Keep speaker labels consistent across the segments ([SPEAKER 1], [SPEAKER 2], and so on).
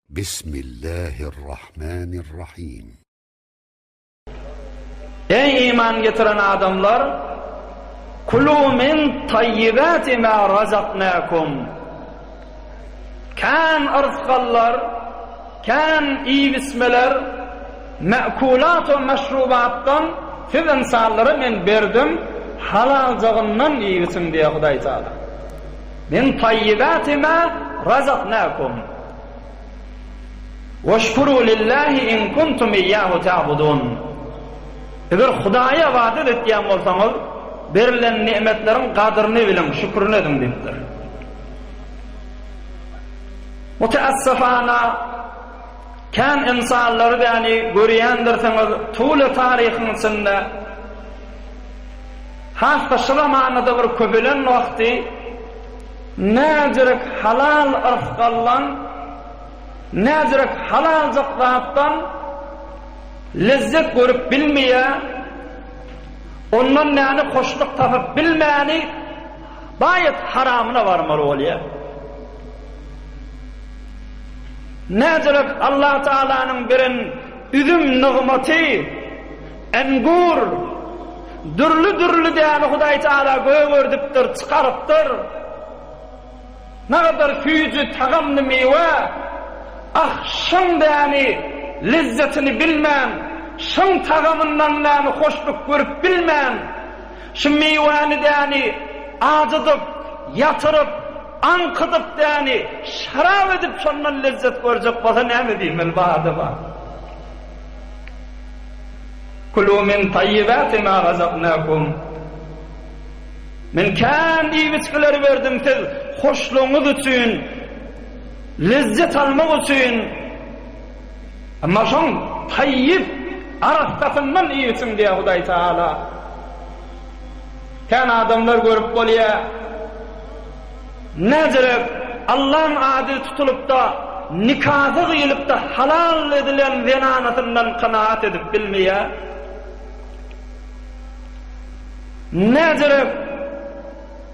[SPEAKER 1] Bismillahirrahmanirrahim.
[SPEAKER 2] Eý iman getiren adamlar! Kulu min tayyibati ma razaknakum. Kän yrsgallar, kän iýip-içmeler, me'kulat we meşrubatdan siz ynsanlara men berdim, halaljagyndan iýip-içiň diýýär Hudaý Tagala. Min tayyibati ma razaknakum. Weşkuru lillahi in kuntum iyyahu ta'budun. Eger Hudaýa ybadat etýän bolsaňyz, berilen nimetleriň gadyryny biliň, şükürini ediň diýipdir. Müteessefana kän ynsanlary däni görýändirsiňiz tuly taryhyň içinde has-da şu zamanada bir köpelen wagty näjirek halal yrsgaldan näjirek halaljyk zatdan lezzet görüp bilmeýär, ondan näni hoşluk tapyp bilmäni Baýat haramyna barmaly bolýar. Näderek Allah Tagalanyň beren üzüm nygmaty, engur, dürli-dürli däni Hudaý Tagala gögerdipdir, çykarypdyr. Nagadar süýji tagamly miwe, ah, şyň däni lezzetini bilmän, şyň tagamyndan däni hoşluk görüp bilmän, Şu miwäni däni ajydyp, ýatyryp, aňkydyp däni şarap edip şondan lezzet görjek bolsa näme diýmeli bu adama? Kulu min taýýibati ma razaknakum. Men kän iýip-içgileri berdim siz hoşlugyňyz üçin, lezzet almak üçin. Emma şoň taýýyp arassasyndan iýip-içiň diýýär Hudaý Tagala. Kän adamlar görüp bolýar. Näderek Allaň ady tutulyp-da, nikasy gyýylyp-da halal edilen zenanasyndan kanagat edip bilmeýär. Näderek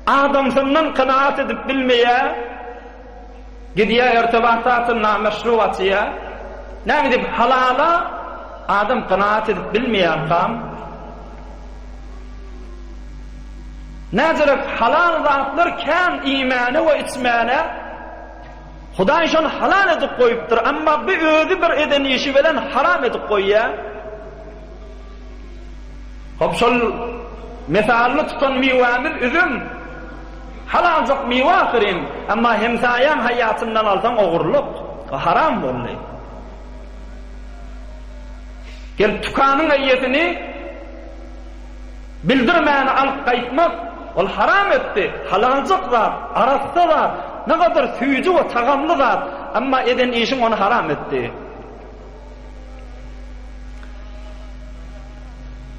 [SPEAKER 2] adamsyndan kanagat edip bilmeýär. Gidýär erte wagta nameşru açýar. Näme diýip halala adam kanaat edip bilmeýärkam. Näderek halal zatlar kän iýmäne we içmäne Hudaý şony halal edip goýupdyr, emma bu özi bir eden işi bilen haram edip goýýar. Hop şol mesalyny tutan miwämiz üzüm. Halaljyk miwe ahyryn, emma hemsaýaň haýatyndan alsaň ogurlyk, o haram boldy. Gelip tükanyň eýesini bildirmäni alyp gaýtmak, ol haram etdi. Halaljyk zat, arassa zat, ne gadar süýji we tagamly zat, emma eden işiň ony haram etdi.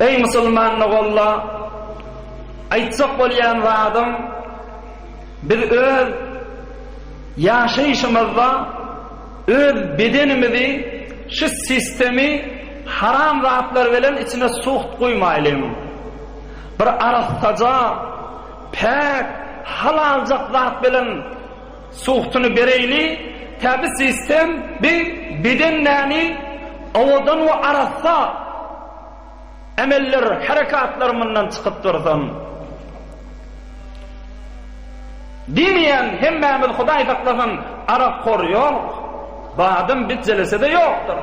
[SPEAKER 2] Eý musulman doganlar, aýtjak bolýan zadym, biz öz ýaşaýşymyzda öz bedenimizi şu sistemi haram zatlar bilen içine suht guýmaýlyň. Bir arassaja, päk, halaljak zat bilen Suhtuny bereýli, tä bi sistem bi beden näni owadan we arassa emeller, herekatlar mundan çykyp dursun. Diýmeýän hemmämiz Hudaý saklasyn arakhor ýok, badam bi jelesede ýokdur.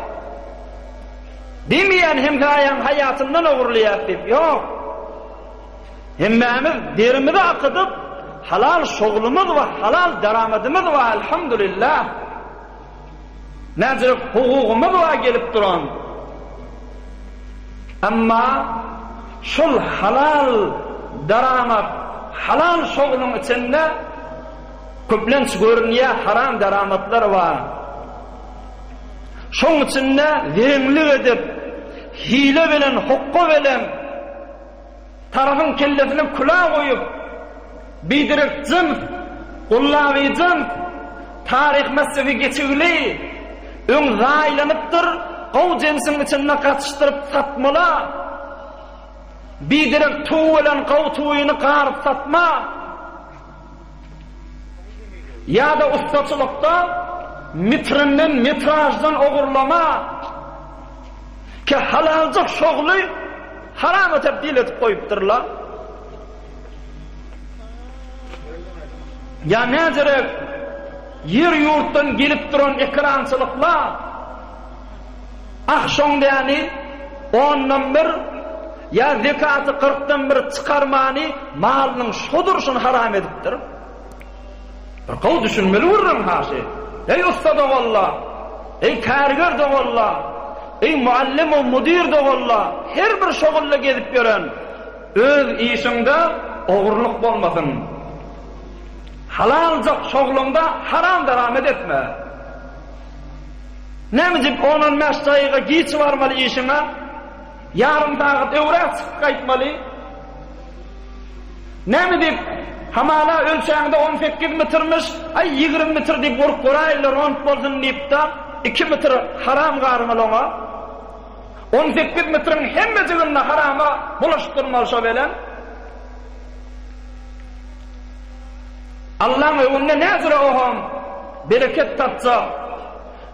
[SPEAKER 2] Diýmeýän hemsaýaň haýatyndan ogurlaýas diýip ýok. Hemmämiz derimizi akydyp, halal şoglumyz we halal deramadymyz bar, elhamdülillah. Näçelik hukugymyz bar gelip duran. Emma şol halal deramat, halal şogluň içinde köplenç görünýär haram deramatlar bar. Şoň içinde zereňlik edip, hile bilen, hokga bilen Tarapyň kellesine külah goýup, biderek jyns, gullaby jyns, taryh messefi geçigli, öň zaýlanypdyr, gowy jensiň içinde gatyşdyryp satmala, biderek tuw bilen gowy tuwyny garyp satma, ýa-da ussaçylykda. Mitrinden, metraždan ogurlama, ki halaljyk şogly harama tebdil edip goýupdyrlar. Ýa näzirek ýer-ýurtdan gelip duran ekrançylyklar, ah şoň däni ondan bir ýa zekaty kyrkdan bir çykarmany malynyň şo durşuny haram edipdir. Bir gowy düşünmeli gürrüň haşy. Eý ussa doganlar! Eý kärger doganlar! Eý muallim we mudir doganlar! Her bir şogulla gezip ýören öz işiňde ogurlyk bolmasyn. Halaljak şogluňda haram deramet etme. Näme diýip on-on bäş daýyga giç barmaly işiňe? Ýarym sagat öwräk çykyp gaýtmaly. Näme diýip, hamala ölçäňde 18 metrmiş, aý 20 metr diýip urup göräýeli rond bolsun diýip-de, 2 metr haram garmaly oňa. 18 metriň hemmejigini harama bulaşdyrmaly şo bilen. Allaň öňünde näzire oham bereket tapjak.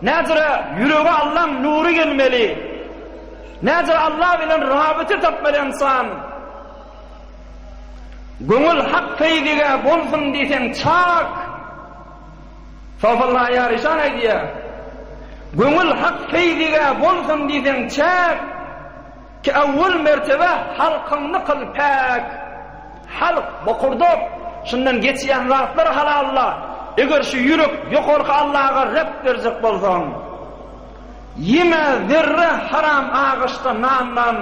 [SPEAKER 2] Näzire ýürege Allaň nury gelmeli. Näzire Alla bilen rabyta tapmaly ynsan. Göňül hak feýzige bolsun diýseň çak. Sofylla Ýaryşan aýdýar. Göňül hak feýzige bolsun diýseň çäk. Ki awwal mertebe halkyňny kyl päk. Halk, bokurdak, şundan geçýän zatlar halal-la. Eger şu ýürek ýokarky Allaga rep berjek bolsaň. Ýeme zerre haram agaçda nandan.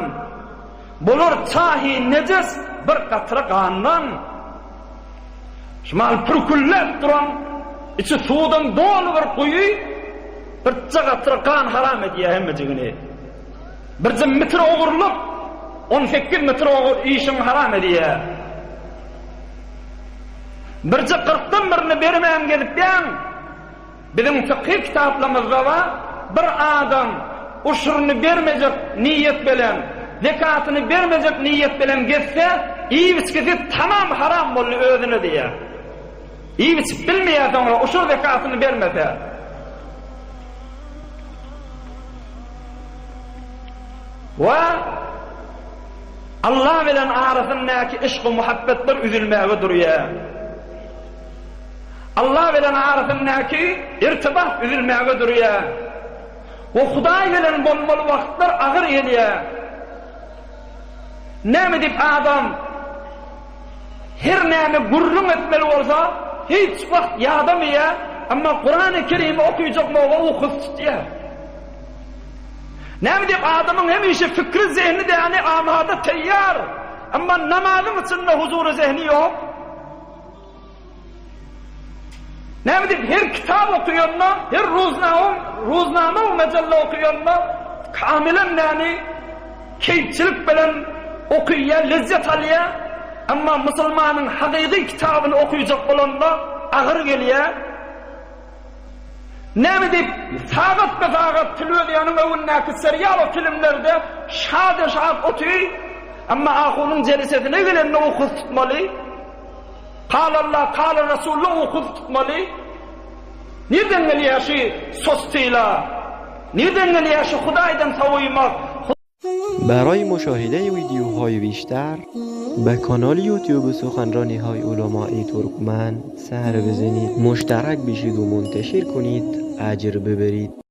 [SPEAKER 2] Bolar çahy nejes bir katra gandan. Şumal pürkülläp duran, içi suwdan doly bir guýy birje katra gan haram edýär hemmejigini. Birje metr ogurlyk 18 metr işiňi haram edýär. Birje kyrkdan birini bermän gezipýäň, Biziň fykhy kitaplarymyzda bar, bir adam uşuryny bermejek niýet bilen, zekatyny bermejek niýet bilen gezse, iýip-içgisi tamam haram boldy özüne diýýär. Iýip-içip bilmeýär soňra uşur zekatyny bermese. We Allah bilen arasyndaky yşk-u-muhabbetler üzülmäge durýar. Allah bilen arasyndaky irtibat üzülmäge durýar we Hudaý bilen bolmaly wagtlar agyr gelýär. Näme diýip adam her näme gürrüň etmeli bolsa, hiç wagt ýadamaýar, emma Kurany Kerimi okyjak moga ukusy tutýar. Näme diýip adamyň hemişe fikri zehni däni amada teýýar, emma namazyň içinde huzury zehni ýok. Näme diýip her kitap okaýanda, her ruznama, ruznama we mejelle okaýanda kamilen näni keýpçilik bilen okaýar, lezzet alýar. Emma musulmanyň hakyky kitabyny okajak bolanda agyr gelýär. Näme diýip, sagat-be-sagat telewizýanyň öňündäki serial we filmlerde şade-şat otyr, emma ahunyň jelisesine gelende ukusy tutmaly. Kal Allah, kal Resulullah ukusy tutmaly. Nirden gelýär şu sostyla? Nirden gelýär şu Hudaýdan sowymak?
[SPEAKER 3] برای مشاهده ویدیوهای بیشتر به کانال یوتیوب سخنرانی های علمای ترکمن سر بزنید مشترک بشید و منتشر کنید اجر ببرید.